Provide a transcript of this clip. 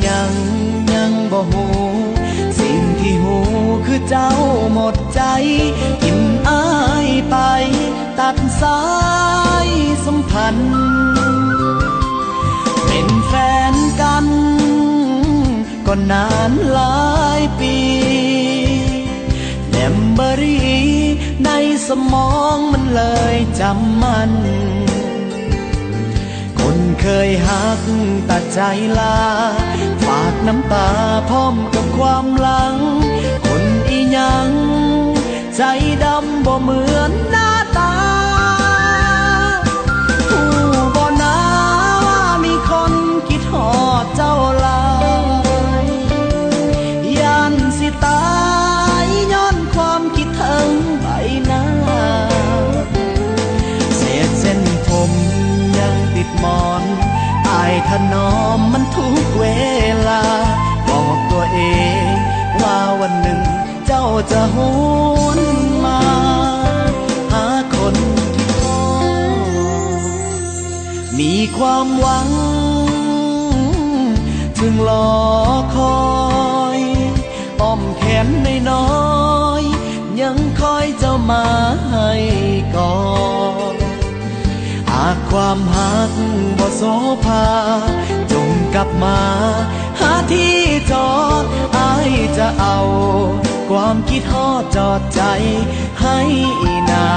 ຍັງ ຍັງບໍ່ຮູ້ ສິ່ງທີ່ຮູ້ຄືເຈົ້າໝົດໃຈ ຖິ້ມອ້າຍໄປ ຕັດສາຍສຳພັນ ເປັນແຟນກັນກໍນານຫຼາຍປີ ເມມໂມຣີໃນສະໝອງມັນເລີຍຈຳໝັ້ນ ຄົນເຄີຍຮັກຕາໃຈລາ ຝາກນ້ຳຕາພ້ອມກັບຄວາມຫຼັງ ຄົນອີ່ຫຍັງໃຈດຳບໍ່ເໝືອນໜ້າຕາ ຮູ້ບໍ່ນາວ່າມີຄົນຄິດຮອດເຈົ້າຫຼາຍ ຢ້ານຊິຕາຍຍ້ອນຄວາມຄິດເຖິງໃບໜ້າ ເສດເສັ້ນຜົມຍັງຕິດໝອນ ອ້າຍຖະໜອມມັນທຸກເວລາ ບອກຕົວເອງວ່າວັນໜຶ່ງເຈົ້າຈະຫວນມາຫາຄົນທີ່ຮອດ ມີຄວາມຫວັງເຖິງລໍຄອຍ ອ້ອມແຂນນ້ອຍໆ ຍັງຄອຍເຈົ້າມາໃຫ້ກອດ ຫາກຄວາມຮັກບໍ່ໂສພາ ຈົ່ງກັບມາຫາທີ່ຈອດ ອ້າຍຈະເອົາຄວາມຄິດຮອດຈອດໃຈໃຫ້ນາ